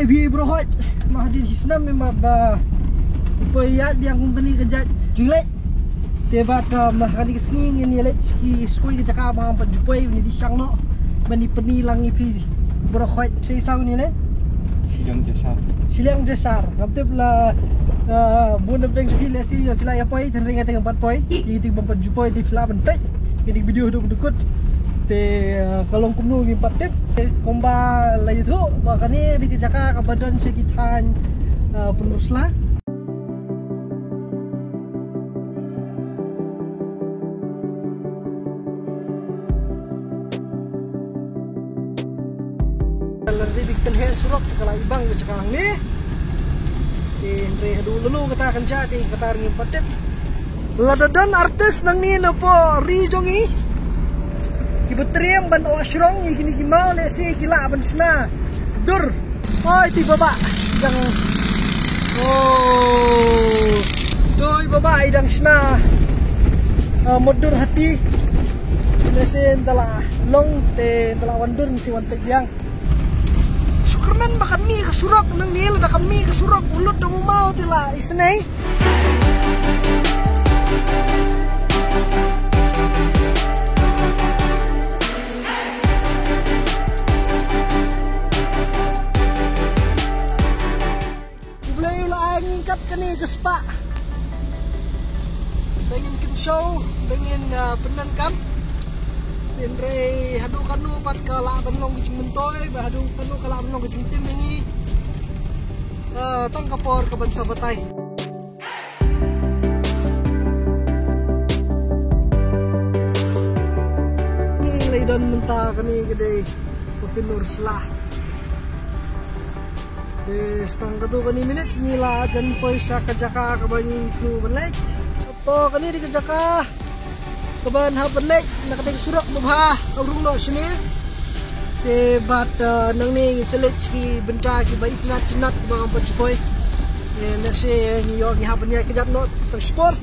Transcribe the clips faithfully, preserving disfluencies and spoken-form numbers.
Phi baroh, ma hadien shi snem mynba ba poi ïaid biang kum kane ka jait jingleit. Te bad, ah, ma kane ka sngi ngin ïaleit sha ki, sha kawei ka jaka ba ngam pat ju poi, ngin ïa shang noh ban ïa pyni lang ïa phi baroh. Shaei saw ngin ïaleit? Shiliang Jashar. Shiliang Jashar. Ngam tip la, ah, bun na pdeng jong phi lehse phi la ïa poi, hynrei nga te ngam pat poi. Ïa kito bym pat ju poi te phi lah ban peit ïa kane ka video haduh ban da kut. Te, ah, ka long kumno ngim pat tip. Te kumba la ïathuh ba kane dei ka jaka kaba don sha ki thaiñ, ah, Pynursla. Lada dei ba ki pynheh surok te ka la ibang ka jaka hangne. Te hynrei haduh lano kata kan jia te kata ruh ngim pat tip. Lada don artist nangne na pdeng ri jong ngi kiba triem ban oh shrong ïa kine ki maw, lehse ki lah ban shna dur. Oi, te i Bah Bah i dang. Oh. To i Bah Bah i dang shna, ah, mot dur hati. Lehse ynda la long te ynda la wan dur ngin sa wan peit biang. Shu kyrmen ba ka mih ka surok nangne, lada ka mih ka surok u lut da u maw te la isynei. U Blei u la ai ngi kat kane ka spah ba ngin kynshew, ba ngin, ah, pyndonkam. Hynrei haduh katno pat ka lah ban long ka jingmyntoi, bad haduh katno ka lah ban long ka jingtim ïa ngi. Ah, tang ka por ka ban sa batai. Ngi la don mynta, kane ka dei ka Pynursla. Te sa tang katto katne minit ngi la jan poi sha ka jaka kaba ngin thmu ban leit. To kane dei ka jaka kaba ngi hap ban leit na katei ka surok ba bha, ka rung noh shane. Te bad, eh, nangne ngin sa leit sha ki bynta kiba itynnat tynnat kiba ngam pat ju poi. Eh, lehse ngi ïoh, ngi hap ban ïaid kjat noh tang shipor.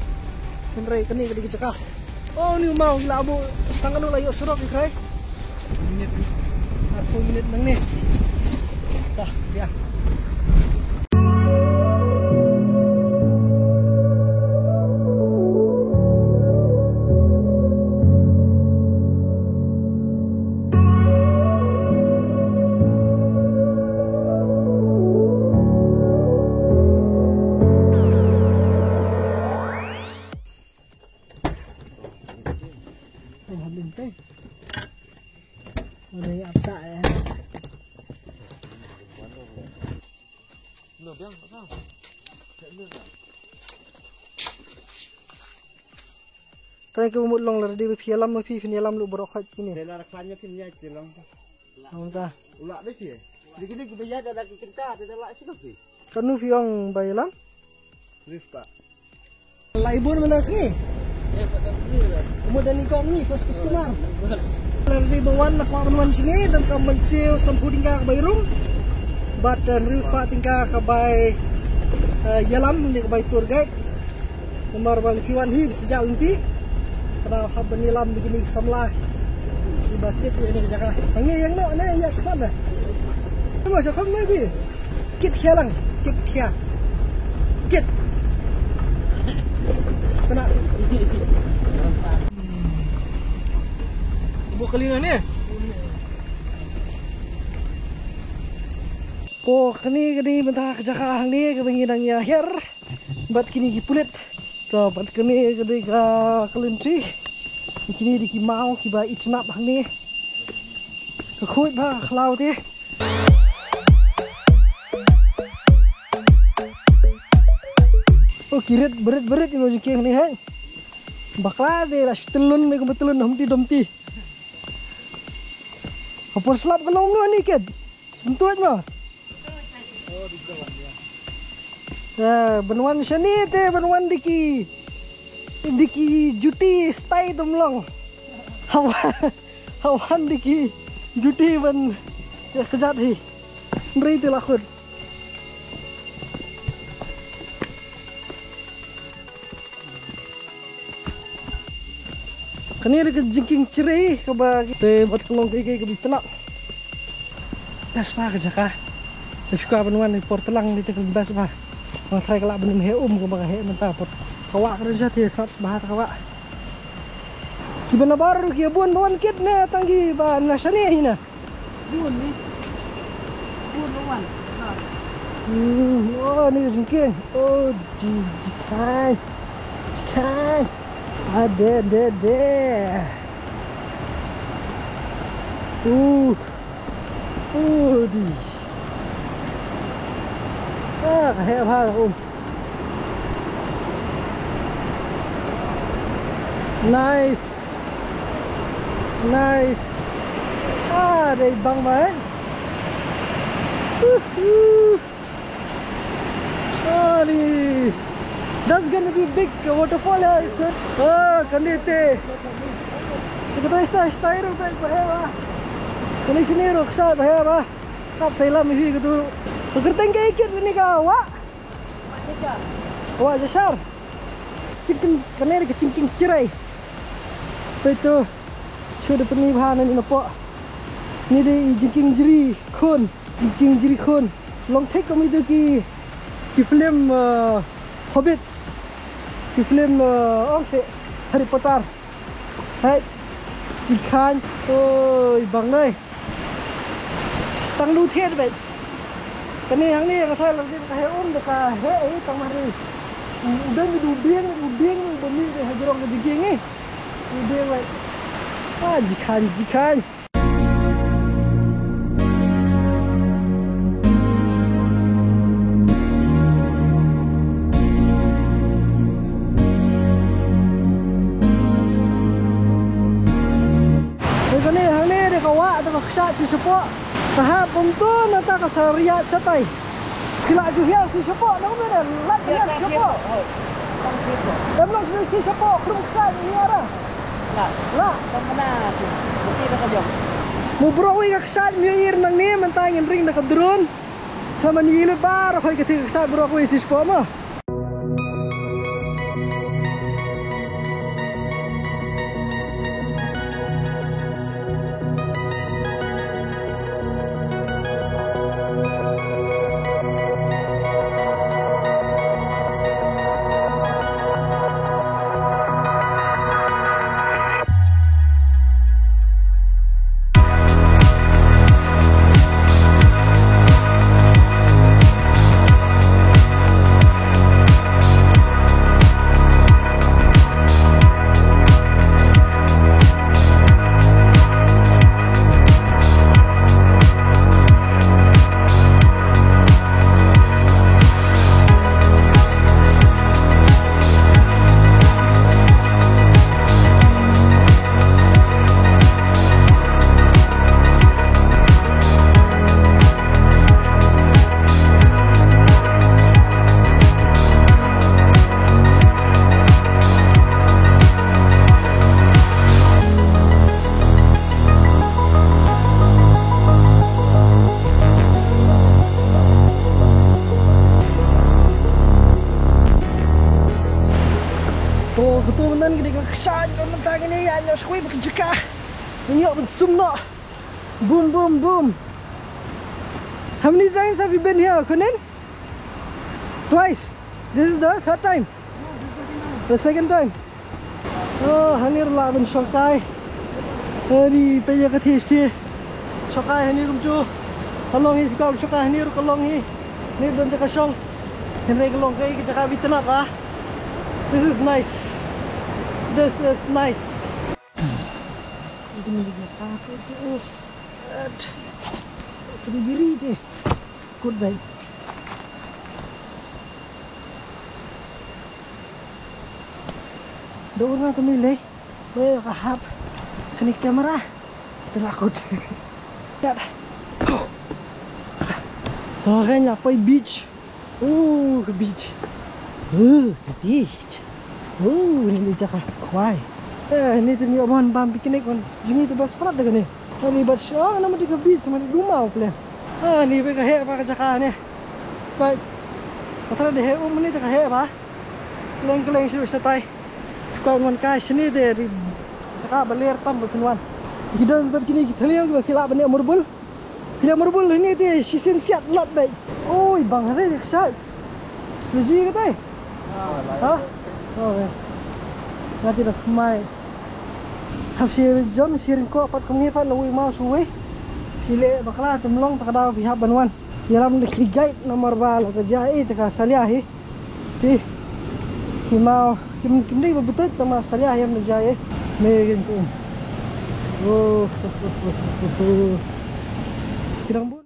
Hynrei kane ka dei ka jaka. Oh, une u maw ngi la buh, sa tang katno la ïoh surok, i Krai? Minit. Arphew minit nangne. Dah, ïa. Tang ka mut long la dei ba phi ïalam, ma phi phin ïalam lu baroh khat kine. Te la raklan ïa phin ïa te long. Long ta. U lah dei phi. Dei kine ki ba ïa da ki kynta te da lah shi ba phi. Kanu phi ong ba ïalam? Rif pa. Lai bun mynta sngi. Mut da ni kong ni first customer. Lada dei ba wan, la kwah ban wan shane, donkam ban siew sanphew tyngka kaba ïarum. Bad, eh, hynriew spah tyngka ka bai, eh, ïalam, ne ka bai tour guide. Namar ba lada phi wan hi ba shu jah lynti. Ka dei hap ban ïalam bad kine ki samla kiba tip ïa kane ka jaka. Hangne ïeng noh ne ïa shakhmat ne. Tengok shakhmat maybe. Kit khia lang, kit khia. Kit. Setengah. Buh kali noh ne. Ko kane, kane mynta ka jaka hangne kaba ngi dang ïa hiar bad kine ki pulit. To bad kane ka dei ka Kyllinkri. Kine dei ki maw kiba itynnat hangne. Ka khuid bha ka khlaw te. O, ki rit, ba rit, ba rit ïa u jingkieng ne, hei. Bakla te la shu tylun, me kumba tylun, dom ti, dom ti. Ka por slap ka long mano ni kit. Syntuid ma. Eh, ban wan shane te, ban wan da ki, da ki juti stai dum long. Hawa, hawan da ki juti ban, eh, kjat hi. Hynrei te la khut. Kane dei ka jingkieng chrei kaba te bad ka long kaei kaei kaba itynnat. Best pa ka jaka. Te shuwa ban wan i por tlang ni te kan best ba. Nga try ka lah ban ym heh um kumba ka heh mynta por. Ka wah ka rajah te sat ba ka wah. Kiba na bar ruh ki bun ba wan kit ne tang kiba na shane hi na. Bun ni. Bun ba wan. Hmm, oh ni jingkieng. Oh, ji, jikai. Jikai. Ah, de, de, de. Uh. Uh, di. Ah, ka heh bha, um. Nice. Nice. Ah, dei bang bha, eh. Woohoo. Ani. That's gonna be big waterfall, yeah, sir. Ah, kane te. Kita stai, stai ruh bha, bha, bha. Kane sini ruh sa bha, bha. Kat sa lam hi katu. Kyrteng ka ikit ni ka wah. Wah Jashar. Jingkieng, kane ka jingkieng chirai. Peit to. Shu da pyni bha na ni na pok. Ni dei i jingkieng jri khun. Jingkieng jri khun. Long thik kum itu ki, ki film, uh, Hobbits. Ki film, uh, ong se Harry Potter. Hai. Jingkieng. Oi, bang dei. Tang lu thied beit. Kane hangne ka thai la ka heh um da ka heh ei tang mari. U dang du bieng, du bieng, u ba mi ka heh jrong ka jingkieng ei. U bieng beit. Ah, jingkieng, jingkieng. Te kane hangne de ka wah de ka kshaid shi shapoh. Ka hap bun to na ta ka sa riat shatai. Ki la ju hiar shi shapoh na me de la hiar shi shapoh. Em long shi shapoh krum kshaid ni ara. La. La. Mu bro wi ka kshaid mi ir nang ni mynta ngin ring da ka drone. Ka man yi le bar hoi ka ti ka kshaid bro wi shi shapoh ma. Oh, betul benar gini ka kshaid, betul benar gini ya, nyos kui bekerja. Ini apa semua? Boom, boom, boom. How many times have you been here, Kunin? Twice. This is the third time. The second time. Oh, hangne ruh lah ban shongkai. Ani, peit ïa ka thisti. Shongkai hangne kumjuh. Ka long hi, ka shongkai hangne ruh ka long hi. Ni don jaka shong. Hynrei ka long kaei ka jaka bit tynnat ba. This is nice. This is nice. Ini ka jaka ka us. Ka biri te. Kut bai. Dur na tu milai. Bai ka hap. Kani kamera. Tela kut. Kat. To kan la poi beach. Oh, ka beach. Oh, ka beach. Oh, ni jaka kwai. Eh, ni tu ni oban bam picnic on. Jini tu bas prat de kani. Ani bas shong na mati ka beach mati duma uple. Ah, ni be ka heh ba ka jaka ni. Ba. Patra de heh um ni ta ka heh ba. Leng leng shu shatai. Ka ngon ka shini de ri. Jaka ba ler tam ba kunwan. Ki dance ba kini ki thaliang ba ki lah ba ni amurbul. Phi la marbul hynne te shisien siat lot beit. Oi, bang hynrei ka shai. Phi ji ka tai. Ha? Okay. Nga te da khmai. Hap shi jong shi ryngkoh pat kum ngi pat na wei maw shu wei. Phi leh bakla te mlong ta ka daw phi hap ban wan. Ïalam da ki guide namar ba la ka jia ei te ka salia hi. Hi. Hi maw, kim, kim dei ba betot tang ma salia hi am na jia hi. Me gen kum. Oh. Ki dang bun.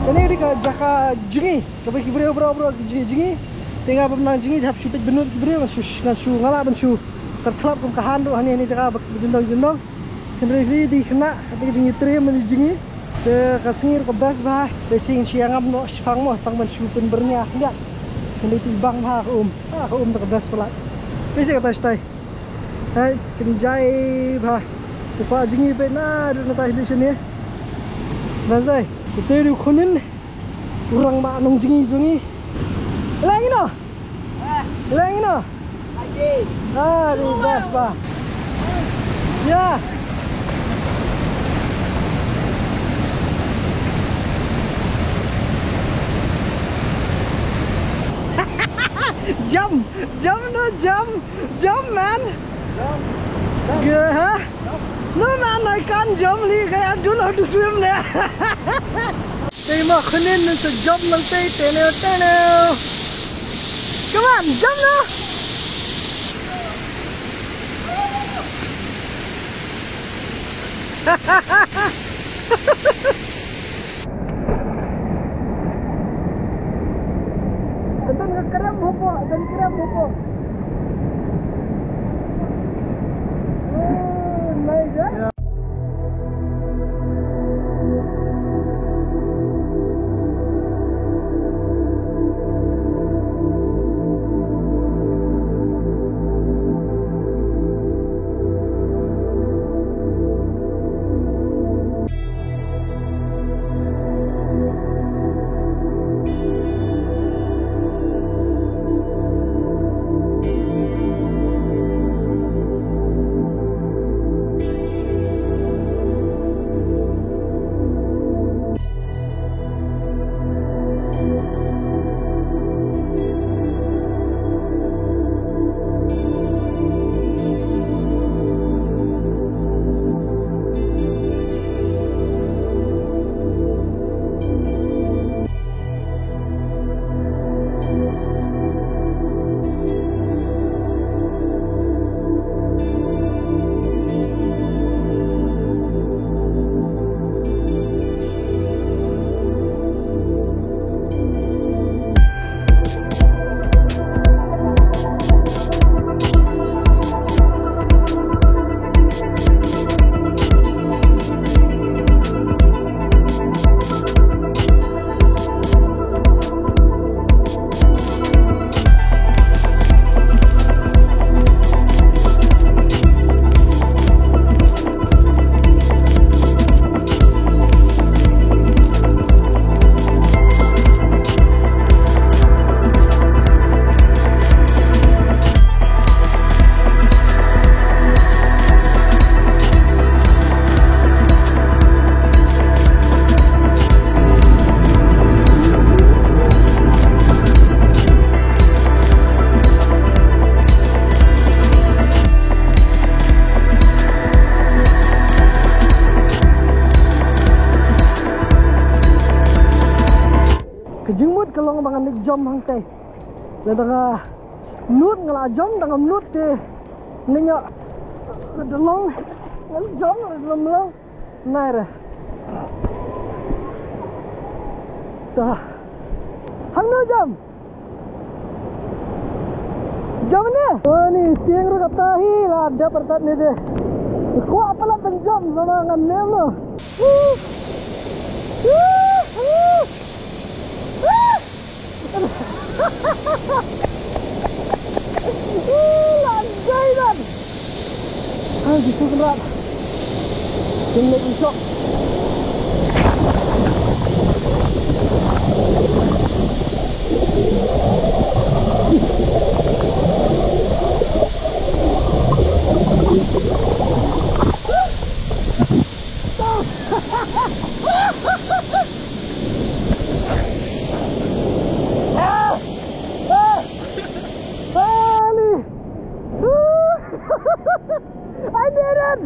Kane ka dei ka jaka jngi, kaba ki briew baroh baroh ki jngi jngi. Te nga bym nang jngi te hap shu peit bynnud ki briew, ngan shu, ngan shu, nga lah ban shu kyrkhlap kum ka han ruh hangne hangne jaka ba ki dindong dindong. Hynrei hi dei khynnah, ka dei ka jingïatrei mynne jngi. Te ka sngi ruh ka best bha. Te sing shi ngam noh shipang mo tang ban shu pynbyrngia khyndiat. Hynrei te bang bha ka um. Ah, ka um te ka best palat. Te sing ka tai shi tai. Hai, kynjai bha. Te kwah jngi peit na ruh na tai hi shin ne. Best dei. Te te ruh khun in. U rangbah nongjngi jong ngi. Leng ino. Leng ino. Ah, di best bha. Ya. Jump, jump no, jump, jump man. Jump, jump. Good, huh? Jump. No man, I can't jump, Lee. I don't know how to swim there. Te ma khun in sa jump nangtei, teneu, teneu. Come on, jump noh. Don ka krem hapoh, don krem hapoh. Oh, nice, eh? Ka jingmut ka long ba ngan leit jump hangtei. Lada nga nud nga la jump, da ngam nud te Ni nyo. Delong. Ngan jom, delong, delong. Nai re. Ta. Hangno jam? Jam ne? Oh, ni tieng ruh kata hi la dep artat ni de. Kwah palat ban jam, sama ngan lem lo. Woo! Woo! Woo! Woo! Woo! La dai dan. Hai, Jisu Kynrad. Kin leit ïa u shok. Ah! Ah! Ah, Ali! I did it!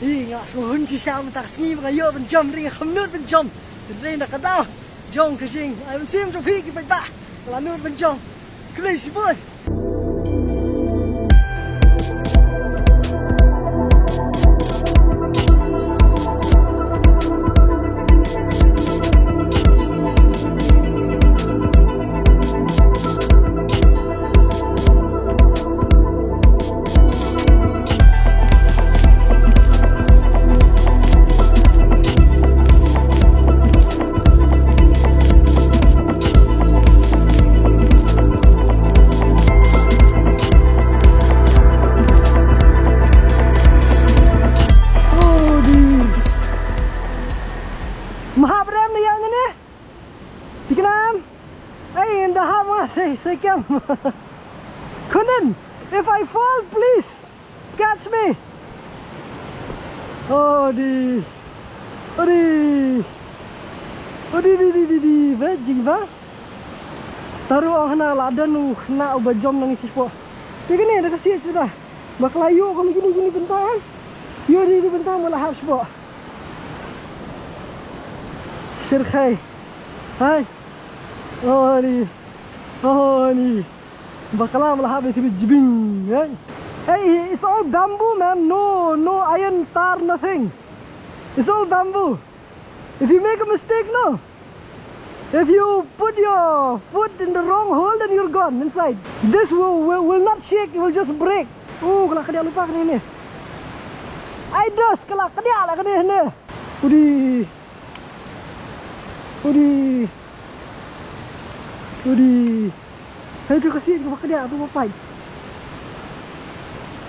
Ih, nga sngewhun shisha mynta ka sngi ba nga ïoh ban jump, ring kham nud ban jump. Ring da ka daw jong ka jing. Ai mynsiem jong phi ki paidbah. Nga la nud ban jump. Khublei shibun. Mahaprem ni yang ini. Tiknam. Hey, in the hot one, say, say, come. Kunin, if I fall, please catch me. Oh, di. Oh, di. Oh, di, di, di, di, di. Ba, jing ba. Taru ang hana la dan u hana u ba jom nang isi po. Tikni, da ka si sida. Bakla yu kami kini, kini bentang. Yu di, di bentang mula hap spo. Sirkhai. Hai. Oh, ni. Oh, ni. Bakla mula hap itu jibing, eh? Hey, it's all bamboo, man. No, no iron tar, nothing. It's all bamboo. If you make a mistake, no. If you put your foot in the wrong hole, then you're gone inside. This will, will, will not shake, it will just break. Oh, ka la kadiah lypa kane ne. Ai dos, ka la kadiah la kane ne. Udi. Udi. Udi. Hai tu ka siat ka ba kadiah tu ba pait.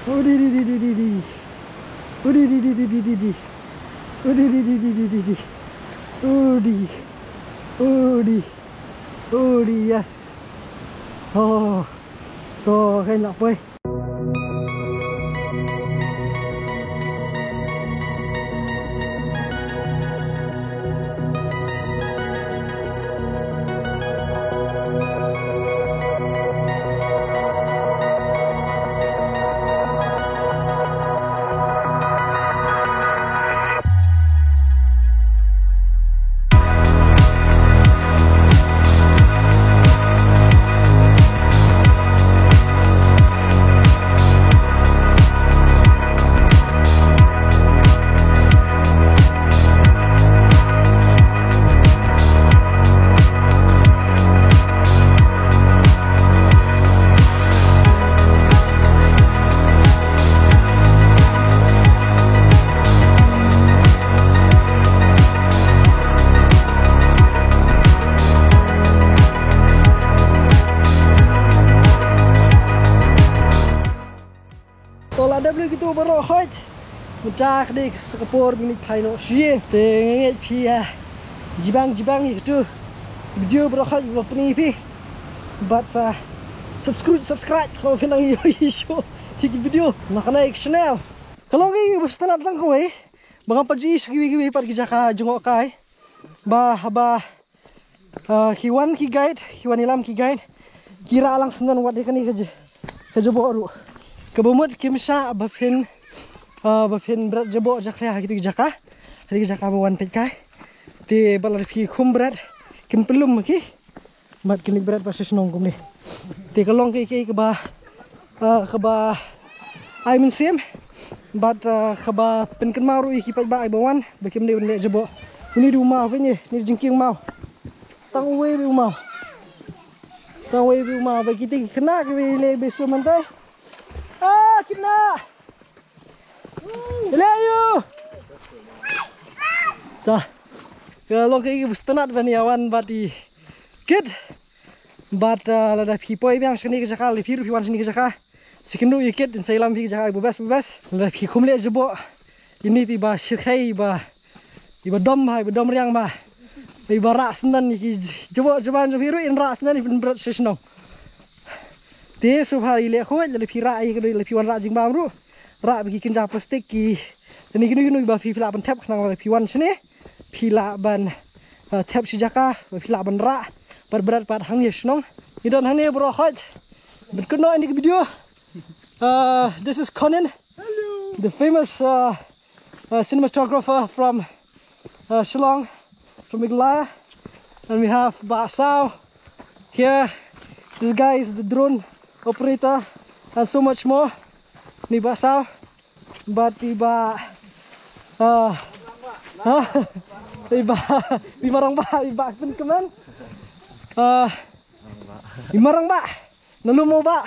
Udi di di di di di. Udi di di di di di di. Udi di di di di di di. Udi. Udi. Udi, yes. Oh. To, kan nak poi. To la dep lut kito baroh hoi. Mynta ka dei ka por ba ngin phai noh shuh. Te nga ngeit phi ïa jubab jubab ïa kito video baroh hoi ba pynïaid phi. Bad sa subscribe, subscribe kaba phi nang ïohi shuh ïa ki video na kane ka channel. Ka long kaei ba sngewtynnat lang kawei ba ngam pat ju ïohi sha kiwei kiwei pat ki jaka jngohkai. Ba haba Ah, ki wan ki guide, ki wan ïalam ki guide. Ki rah lang syndon wat ïa kane ka ja-, ka jaboh ruh. Kaba mut kim shah ba phin, ah, ba phin bret jaboh jakhlia ha kito ki jaka. Ha kito ki jaka ba wan peit kai. Te ba lada phi khum bret, kin pynlum ki. Bad kin leit bret pat sha shnong kumne. Te ka long kaei kaei kaba, ah, kaba ai mynsiem. Bad, ah, kaba pynkynmaw ruh ïa ki paidbah kiba wan ba kim dei ban leh jaboh. Une u maw, peit ne, une u jingkieng maw. Tang uwei u maw. Tang uwei u maw, ba kite ki khynnah kiba leh bad shu mynta. Ah, khynnah. Ïaleh ïa u. Ta. Ka long kaei kaba sngewtynnat ban ïa wan bad ïa ki kid. Bad, ah, lada phi poi biang shane ka jaka, lada phi ruh phi wan shane ka jaka, sa ïakynduh ïa ki kid, yn sa ïalam ïa phi ka jaka iba best, iba best. Lada phi khum leh jaboh ïa ine iba shyrkhei, iba, iba dom bha, iba dom riang bha, iba rah snem ïa ki jaboh jaban jong phi ruh, yn rah snem ïa phi ban bret sha shnong. Te sngewbha ïaleh khuid, lada phi rah ïa kane, lada phi wanrah jingbam ruh, rah bad ki kynja plastik ki, kine kino kino ba phi, phi lah ban thep khnang lada phi wan shane phi lah ban, uh, thep shi jaka, ba phi lah ban rah bad bret pat hangne shnong. Ngi don hangne baroh khuid ban kynnoh ïa kane ka video. Uh, this is Conan, the famous, uh, uh, cinematographer from, uh, Shillong, from Meghalaya. And we have Bah Saw here. This guy is the drone operator and so much more. Ni Bah Saw. Bad i Bah, uh, huh? I Bah, i Bah Rangbah, i Bah Pynkeman. Uh, i Bah Rangbah. Na lum mo Bah.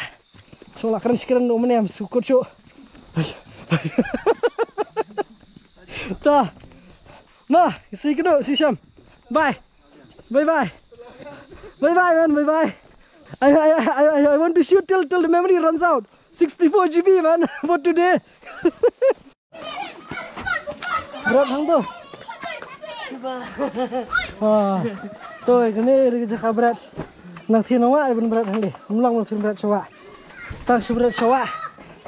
Shu la kren shi kren, u mane am shu kut shu. Ta. Ma, see you, see you. Bye. Bye bye. Bye bye, man. Bye bye. I, I, I, I, I want to shoot till, till the memory runs out. Sixty-four G B, man, for today. Bret hangto. Ah. To, kane ka jaka bret. Nang thie nang wah ban bret hangne. Ym long ban phin bret sha wah. Tang shu bret sha wah.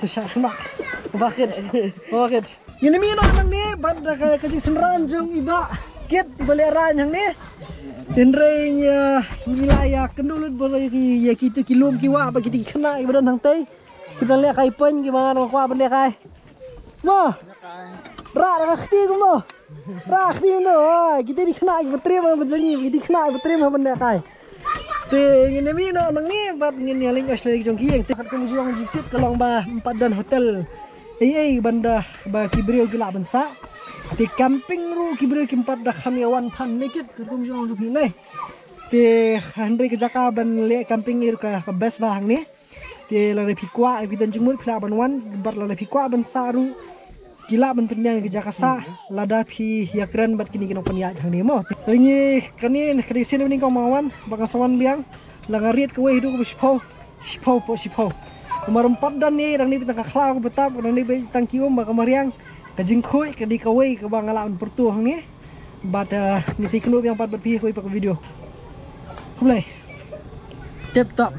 Shu shah smak. Bakit. Bakit. Ngin ïa mih noh nangne bad da ka, ka jingsynran jong i Bah Kit iba lehrain hangne. Hynrei ngi, ngi la ïakynduh lut bad ïa ki, ïa kito ki lum ki wah bad kito ki khynnah kiba don hangtei. Kiba lehkai pyn, kiba ngan kwah ban lehkai. Mo. Rah da ka kti kumno. Rah kti kumno. Ah, kito ki khynnah kiba trei bad jong ngi, kito ki khynnah kiba trei bad lehkai. Te ngin ïa mih noh nangne bad ngin ïa leit ïoh sha la jong ki ïing. Te katkum jong jingtip ka long ba ym pat don hotel ei ei ban da ba ki briew ki lah ban sah. Te camping ruh ki briew kim pat da kham ïa wan than naked katkum jong jong ki ne. Te hynrei ka jaka ban leh camping ruh ka, ka best bha hangne. Te lada phi kwah, phi don jingmut phi lah ban wan, bad lada phi kwah ban sah ruh ki lah ban pynbiang ïa ka jaka sah lada phi ïakren bad kine ki nongpynïaid hangne mo. Te ngi kane, kane sien nyngkong ba nga wan, ba nga sa wan biang, la nga ried kawei haduh kaba shiphew, shiphew, hapoh shiphew. Namar ym pat don ne, nangne beit tang ka khlaw kaba tap, nangne beit tang ki um ba ka mariang, ka jingkhuid ka dei kawei kaba nga lah ban pyrto hangne. Bad, eh, ngi sa ïakynduh biang pat bad phi ha kawei pat ka video. Khublei. Tip top.